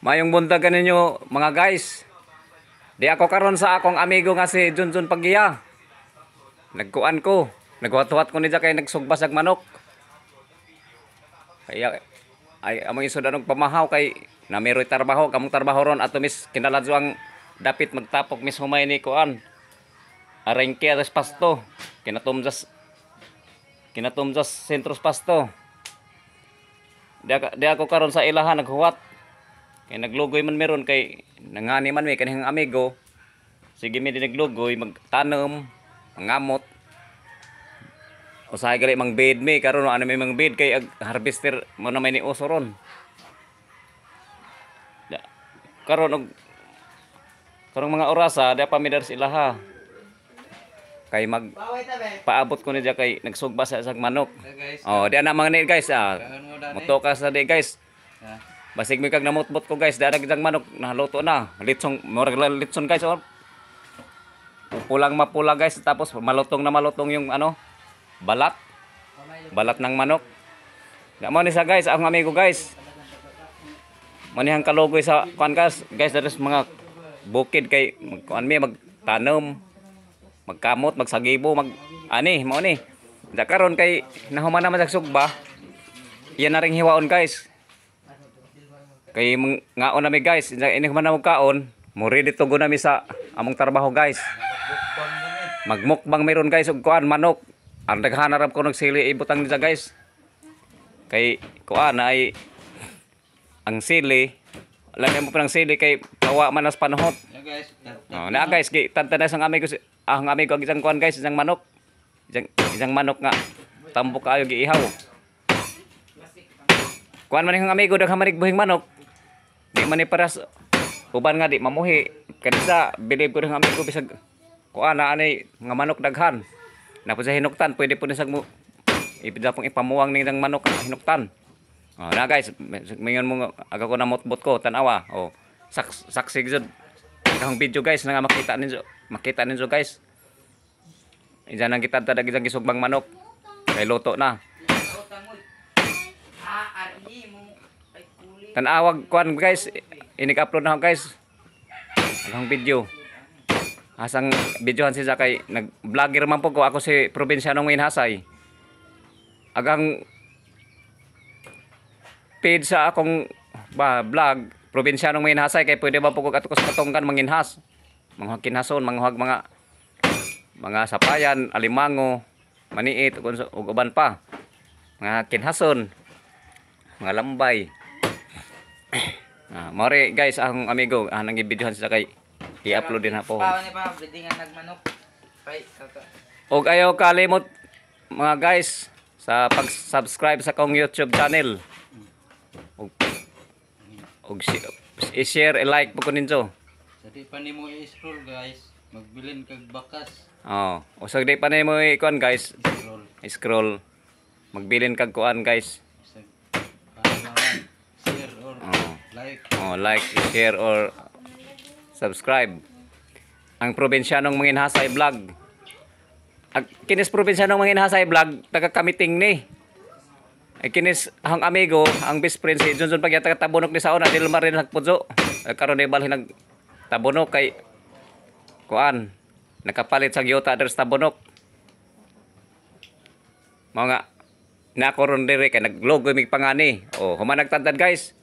Mayong buntag kaninyo, mga guys. Di ako karon sa akong amigo nga si Junjun Pagia. Nagkuan ko. Naghuwat-huwat ko niya kay nagsugbas ag manok. Kaya ay among isod anong pamahaw kay namiroy trabaho, kamong trabaho ron ato mis kinaladyo ang dapit magtapok mis humay ni kuan. Arengke atas pasto. Kinatumjas Kinatumjas sentros pasto. Di ako karon sa ilahan naghuwat. Kay naglugoy man meron kay nangani man mi kanihang amigo. Sige mi di naglugoy magtanom, mangamot. Usahay gali mang bed mi karon, ano may mang bed kay ag harvester mo na may ni uso ron. Da, karon og karong mga orasa di pa mi dar sa ilaha. Kay mag paabot ko niya kay nagsugba sa isang manok. Oh, di na mga ni guys ah. Muto ka sa di, guys. Basig mi kag namutbot ko, guys, dara gidang manok naluto na. Litsong, murag litson, guys, oh. Pulang mapula, guys, tapos malutong na malutong yung ano, balat. Balat ng manok. Da mo ni sa guys, ang amigo, guys. Manihang kalugoy sa kuan, guys, guys, dara sa mga bukid kay magkuan mi magtanom, magkamot, magsagibo, mag ani, mao ni. Da karon kay nahuman naman sa sugba. Yan na ring hiwaon, guys. Kay ngaon nami, guys, ini man na kaon, mo ready to go nami sa among trabaho, guys. Magmukbang meron, guys, og kuan manok. Ang daghan na ko nagsili ibutang niya, guys. Kay kuan ay ang sili, alam mo pa ng sili kay kawa man as panahot. Oh, na guys, gi tanta na sang amigo ang amigo ang isang kuan, guys, isang manok. Isang manok nga tambok kaayo giihaw. Kuan man ang amigo, daghan man buhing manok. Di man ni paras uban nga di mamuhi. Kanisa believe ko ng amigo bisag kuan na ani nga manok daghan. Na po sa hinuktan pwede po ni sag mo ipida pong ipamuwang ning manok ang hinuktan. Oh, na guys, mayon mo aga ko na motbot ko tan-awa. Oh, saksi jud ang video, guys, na nga makita ninyo, guys. Iyan ang kita tadag isang gisugbang manok. Kay luto na. Tan-awag kuan, guys, inig-upload na ako, guys. Ang video. Asang videohan siya kay nag-vlogger man po ko, ako si Probinsyanong Minhasay. Agang page sa akong ba vlog, Probinsyanong Minhasay, kay pwede ba po ko ato ko sa katonggan manginhas. Mga kinhason, mga mga sapayan, alimango, maniit ug uban pa. Mga kinhason, mga lambay. Ah, more guys ang amigo nang gibidyohan siya kay i-upload din ha po. Og ayaw kalimot, mga guys, sa pag-subscribe sa akong YouTube channel. Og i-share, i-like po ko ninyo. Sa di pa nimo i-scroll, guys, magbilin kag bakas. Oh, usag di pa nimo i-kuan, guys, Scroll. I-scroll. Magbilin kag kuan, guys. Sa kailangan share or like. Oh, like, share or subscribe. Ang Probinsyanong Manginhasay Vlog. Ag kinis Probinsyanong Manginhasay Vlog taga Kamiting ni. Ay kinis ang amigo, ang best friend si Junjun Pagyata taga Tabunok ni sauna dili man rin nagpudyo. Ay, karon ni balhin nag Tabunok kay kuan nakapalit sa gyota diri sa Tabunok. Mao nga na ako ron diri kay naglogo mig pangani. Oh, human nagtantad, guys.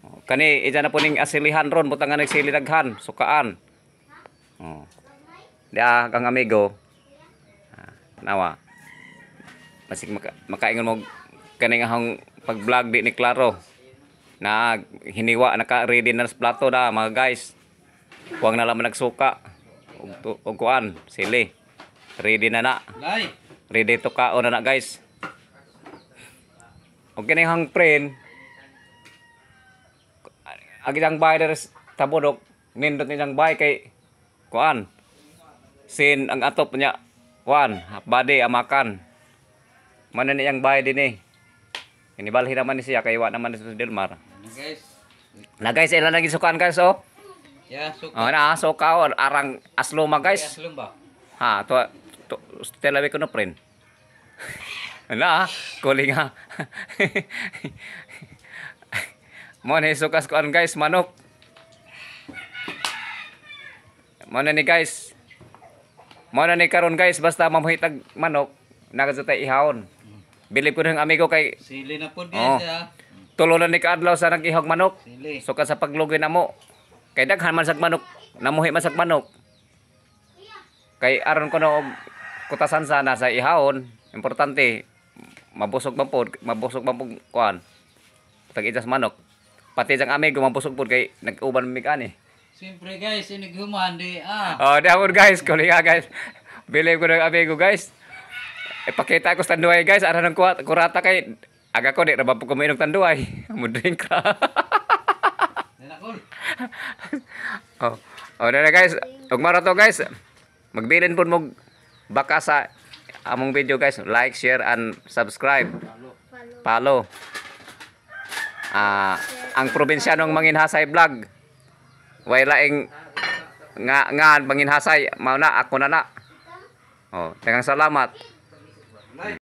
Oh, kani ija na po ning asilihan ron, butang nga nagsili daghan, sukaan. Oh. Di ang amigo. Ah, nawa. Basig makaingon mo kaning ahong pag-vlog di ni klaro. Na hiniwa naka-ready na sa plato na, mga guys. Huwag na lang nagsuka. Og kuan, sili. Ready na na. Like. Ready to kaon na na, guys. Og kini hang friend ag isang bahay diri sa Tabunok, nindot niyang bahay kay kuan. Sin ang atop niya kuan, half body amakan. Man na niyang bahay din eh. Inibalhin naman ni siya kay wa naman ni sa Delmar. Ano, guys? Na guys, ilan lang gisukan, guys, oh. Yeah, so Oh na, suka oh, arang asloma, guys. Aslom ba? Ha, to telawi ko no friend. Ala, kuling ha. Mo ni sukas kuan guys, manok. Mo na ni guys. Mo na ni karon guys, basta mamuhitag manok, nagadto tay ihawon. Bilib ko ng amigo kay Sili na po Oh. guys ah. Tulo na ni kaadlaw sa nag-ihog manok. Sili. Suka sa paglugoy namo. Kay daghan man sag manok, namuhi man sag manok. Kay aron ko no og kutasan sana sa ihawon, importante mabusog man pud kuan. Tag ijas manok. Pati sang amigo mabusog pud kay nag-uban mi ani. Siyempre guys, inighuman di ah. Oh, dahon guys, kuliha guys. Bilib ko ng amigo guys. Ipakita ko sa tanduay guys, ara ng kuat, kurata kay aga ko di ra ba po kuminog tanduay. Mo drink ra. Nanakol. Oh. Oh, na guys. Ug mara to guys. Magbilin pud mo baka sa among video guys. Like, share and subscribe. Follow. Follow. Ah, ang probinsyanong Manginhasay vlog. Way laing nga nga Manginhasay, mao na ako na na. Oh, daghang salamat.